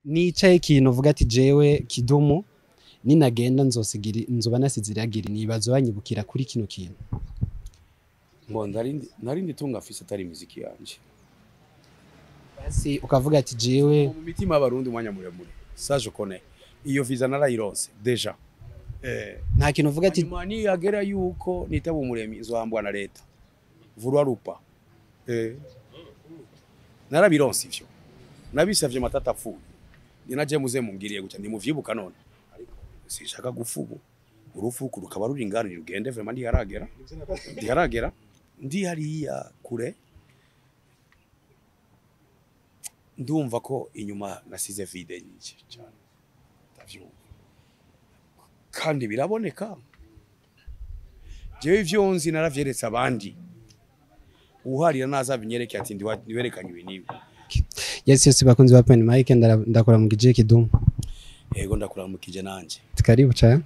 Nicaye ikintu uvuga ati jewe Kidumu ninagenda nzosigira, nzoba nasize iragira, nibazo banyibukira kuri kino kintu. Ngo narindi tunga afise atari imiziki yanje. Basi ukavuga ati jewe mu mitima y'abarundi umwanya muremure, ça je connais, iyo visa narayironse déjà. Nta kintu uvuga ati hanyuma niyagera yuko nitaba umuremi, nzohambwa na leta vurwa rupa. Narabironse ivyo nabisavye, Matata apfuye ninaje muze mungiriye guca ndimuvyibuka none, ariko sinshaka gupfa ubu, urupfu rukaba ruri ingani rugende, vraiment ntiharagera, ntiharagera, ndi hariya kure, ndumva ko inyuma nasize vide nyinshi cyane, ndavyumva kandi biraboneka. Jewe ivyo nzi naravyeretse abandi, uharira nazabinyereke ati ndiwerekanye ibi n'ibi. Yes, bakunzi ba Pen Mic, ndakora mu gije Kidumu. Yego, ndakuramukije nanje. Karibu cyane.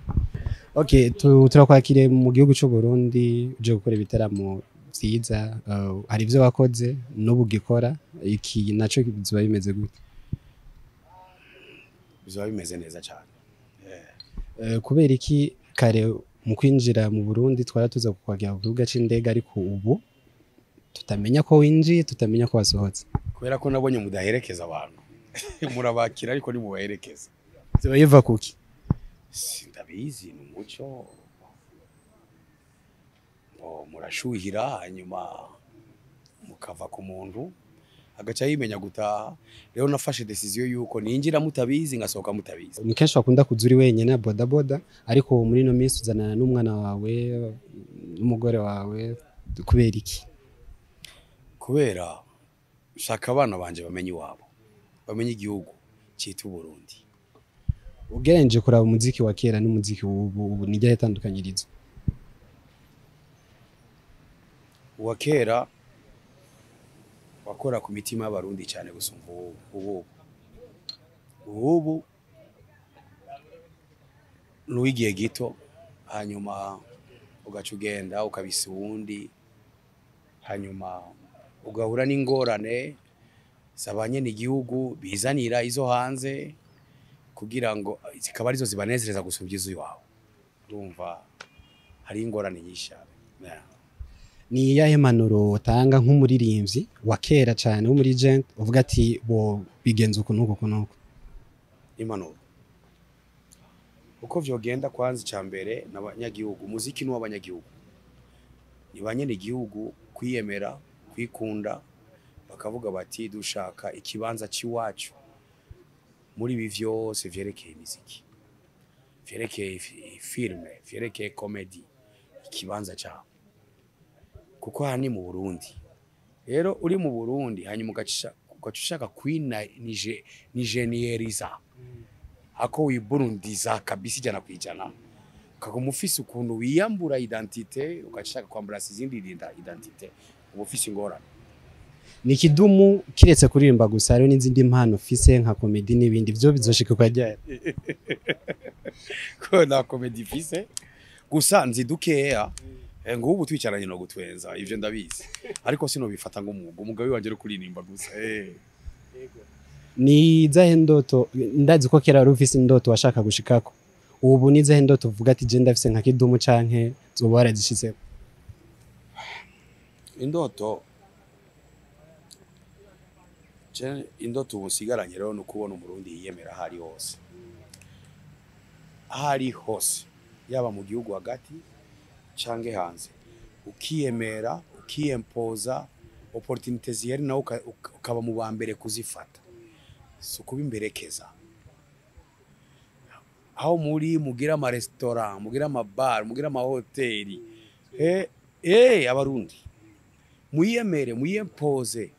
Okay, turakwakiriye mu gihugu cy'u Burundi uje gukora ibitaramo vyiza, hari ivyo wakoze n'ubu gikora, iki naco bizoba bimeze gute? Bizoba bimeze neza cyane. Kubera iki kare mu kwinjira mu Burundi twara tuza kukwakira ku kibuga c'indege, ariko ubu tutamenya ko winjiye, tutamenya ko wasohotse? Kubera ko nabonye mudaherekeza abantu, murabakira ariko ntimubaherekeza. Ziba biva kuki? Sindabizi, ni umuco. Bo murashuhira, hanyuma mukava ku muntu agaca yimenya gutaha. Rero nafashe décision yuko ninjira mutabizi, ngasohoka mutabizi. Ni kenshi wakunda kuza uri wenyine na boda boda, ariko muri ino minsi uzanana n'umwana wawe n'umugore wawe, kubera iki? Kubera shaka abana banje bamenye iwabo, bamenye igihugu cyitwa Burundi. Ugereranije kuraba umuziki wa kera n'umuziki w'ubu, ubu ni ryahe tandukanyirizo? Uwa kera wakora ku mitima y'abarundi cyane gusumba ubu. N'uw'igihe gito, hanyuma ugaca ugenda ukabisa uwundi, hanyuma ugahura n'ingorane z'abanyene igihugu bizanira izo hanze kugira ngo zikaba arizo zibanezereza gusumba izo iwawe. Urumva hari ingorane nyinshi cyane. Yeah. Ni iyahe mpanuro utanga nk'umuririmbyi wa kera cyane wo muri gent, uvuga ati bo bigenza uku n'uku uku n'uku? Impanuro uko vyogenda, kwanza icya mbere n'abanyagihugu, umuziki ni uw'abanyagihugu, ni ba nyene igihugu kwiyemera, kwikunda, bakavuga bati dushaka ikibanza c'iwacu muri ibi vyose vyerekeye imiziki, vyerekeye filme, vyerekeye comedy, ikibanza cabo, kuko aha ni mu Burundi. Rero uri mu Burundi, hanyuma ugaca ushaka kwina nigeniyeriza ako wiburundiza kabisa 100%, ukaguma ufise ukuntu wiyambura identité, ugashaka kwambura izindi identité, uba ufise ingorane. Ni Kidumu kiretse kuririmba gusa, hariho n'izindi mpano ufise nka comedy n'ibindi, byo bizoshika ukajyayo? Ko nta comedy mfise, gusa nzi dukeya. Ngubu twicaranye no gutwenza, ivyo ndabizi, ariko sinobifata nk'umwuga. Umugabo wanje no kuririmba gusa. Ni izahe ndoto? Ndazi ko kera wari ufise indoto washaka gushikako, ubu ni izahe ndoto uvuga ati je ndafise nka Kidumu, canke zoba warazishitseko? Indoto, je indoto ubu nsigaranye rero ni ukubona umurundi yiyemera aho ari hose, aho ari hose, yaba mu gihugu hagati canke hanze, ukiyemera, ukiyempoza, opportunité zihari nawe ukaba mu ba mbere kuzifata, si ukuba imberekeza. Aho muri mugira amaresitora, mugira amabar, mugira amahoteli, abarundi mwiyemere, mwiyempoze,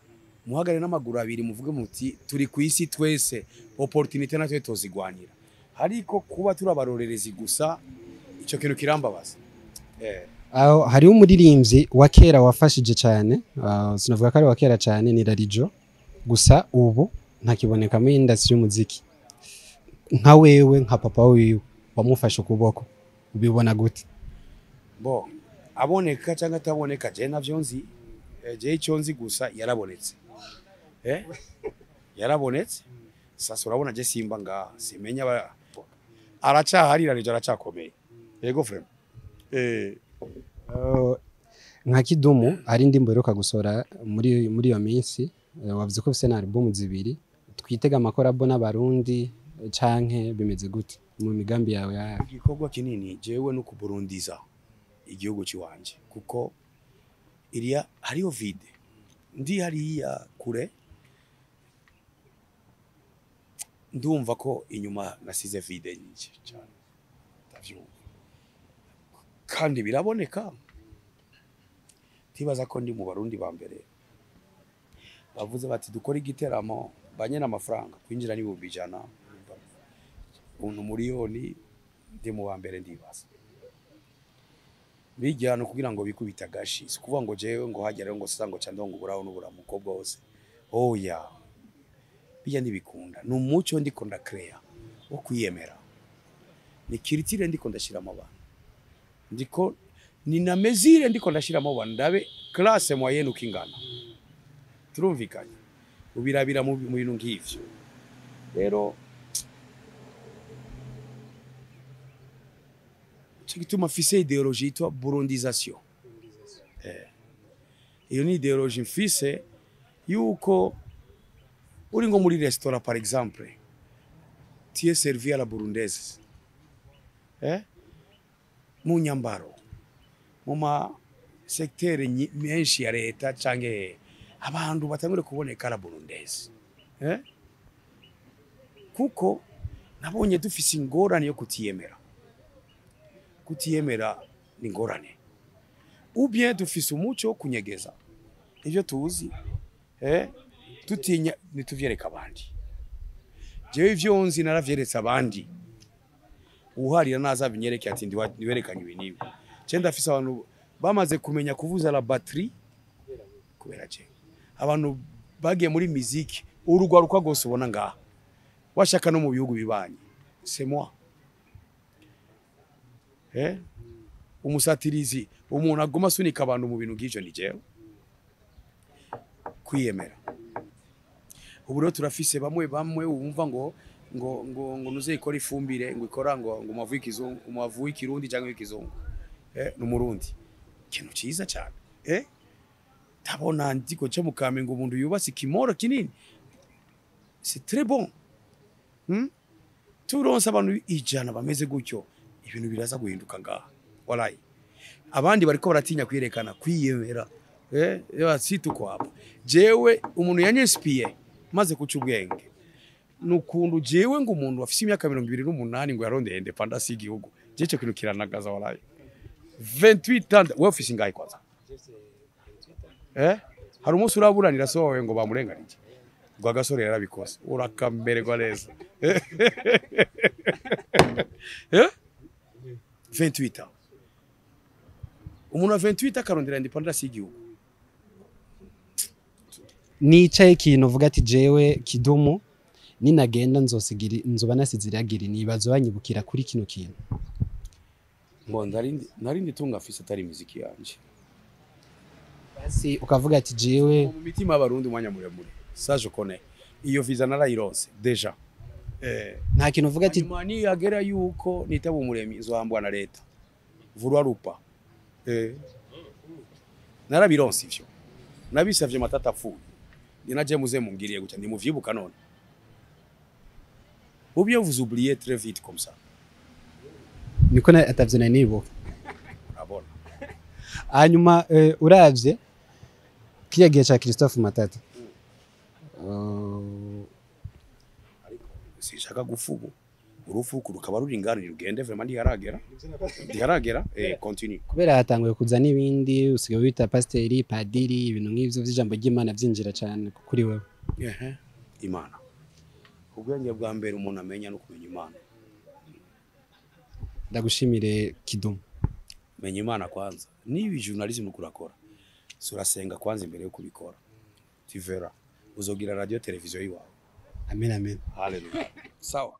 muhagare n'amaguru abiri, muvuge muti turi ku isi twese, opportunité natwe tozigwanira. Ariko kuba turi abarorerezi gusa, ico kintu kirambabaza. Aho hariho umuririmbyi wa kera wafashije cyane, sinavuga ko ari wa kera cyane, ni Rarijo, gusa ubu ntakiboneka muri industry y'umuziki. Nka wewe, nka papa wiwe wamufashe ukuboko, ubibona gute? Bo aboneka cyangwa ataboneka, je navyo nzi. Je icyo nzi gusa yarabonetse, yarabonetse. Sasa urabona je simba ngaha simenya aracahari rarije aracakomeye. Yego frère. Nka Kidumu ari ndimbo iheruka gusora muri iyo minsi, wavuze ko ufise na album zibiri, twitega amakorabo n'abarundi canke bimeze gute mu migambi yawe ya igikorwa kinini? Jewe no kuburundiza igihugu ciwanje, kuko iriya hariyo vide ndi hariya kure, ndumva ko inyuma nasize vide nyinshi cyane, ndavyumva kandi biraboneka. Tibaza ko ndi mu barundi ba mbere bavuze bati dukora igiteramo banye n'amafaranga kwinjira n'ibihumbi 100 untu miliyoni, ndi mu wa mbere. Ndibaza bijyana kugira ngo bikubita gashi, si kuvuga ngo jewe ngo hagera ngo sasa ngo candongo uburaho n'uburamuko bwose, oya, bijya ntibikunda. Ni umuco ndiko ndakreya wo kwiyemera, ni culture ndiko ndashiramo abantu, ndiko ni na mesure ndiko ndashiramo abantu, ndabe classe moyenne uko ingana. Turumvikanye, ubirabira mu bintu nk'ivyo. Rero cyo gituma mfise idéologie yitwa burundisation. Iyo ni idéologie mfise yuko uri ngo muri restaurant par exemple, tu es servi à la burundaise, mu nyambaro, mu ma secteur menshi ya leta canke abantu batangure kuboneka la burundaise, kuko nabonye dufise ingorane yo kutiyemera. Kutiyemera ni ingorane, ou bien dufise umuco wo kunyegeza ivyo tuzi, tutinya nituvyereka abandi. Jewe ivyo nzi naravyeretse abandi, uharira naza binyereke ati ndiwerekanye ibi nibi. Je ndafise abantu bamaze kumenya kuvuza la batterie kubera je, abantu bagiye muri musique, urugwaruka rwose ubona ngaha washaka no mu bihugu bibanye, c'est moi. Umusatirizi, umuntu aguma asunika abantu mu bintu nk'ivyo ni jewe. Kwiyemera. Ubu rero turafise bamwe bamwe wumva ngo ngo ngo ngo nuze ikora ifumbire, ngo ikora ngo ngo umavu y'ikizungu, umavu y'ikirundi cyangwa y'ikizungu, ni umurundi, ikintu ciza cyane. Tabona ndiko cyo mukamenga umuntu yubatse ikimoro kinini, c'est très bon. Turonse abantu 100 bameze gutyo, ibintu biraza guhinduka ngaha walayi. Abandi bariko baratinya kwiyerekana, kwiyemera, si tuko. Jewe umuntu yanyespiye maze kuca ubwenge nukuntu jewe ngo umuntu afise imyaka 28 ngo yarondeye indépendance y'igihugu, je ico kintu kiranagaza walayi. 28 ans, wewe ufise ingahe kwanza? Hari umunsi uraburanira so wawe ngo bamurenganije ngo agasore yarabikoze, urakambererwa neza. 28 ans, umuntu wa 28 akarondera indépendance y'igihugu. Nicaye ikintu uvuga ati jewe Kidumu ninagenda nzosigira, nzoba nasize iragira nibazo banyibukira kuri kino kintu. Ngo narindi tunga afise atari imiziki yanje. Basi ukavuga ati jewe mu mitima y'abarundi umwanya muremure, ça je connais, iyo visa narayironse déjà. Nta kintu uvuga ati Hanyuma niyagera yuko nitaba umuremi nzohambwa na leta vurwa rupa. Narabironse ivyo nabisavye Matata apfuye, ninaje muze mungiriye guca ndimuvyibuka none, ou bien vous oubliez très vite comme ça. Niko atavyo nari nibuka. Urabona. Hanyuma uravye kiriya gihe ca Christophe Matata, Ariko sinshaka gufubu urufu rukaba ruringanira rugende vraiment, ntiharagera, ntiharagera, continue. Kubera hatanguye kuza n'ibindi usigaye wita pasiteri, padiri, ibintu nk'ivyo vy'ijambo ry'Imana vyinjira cane kuri wewe. Ehe, Imana, ubwenge bwa mbere umuntu amenya no kumenya Imana. Ndagushimire Kidumu. Menya Imana kwanza. Niba journalisme uriko urakora, surasenga kwanza imbere yo kubikora, tu verras, uzogira radio televiziyo yiwawe. Amen, amen. Haleluya, sawa.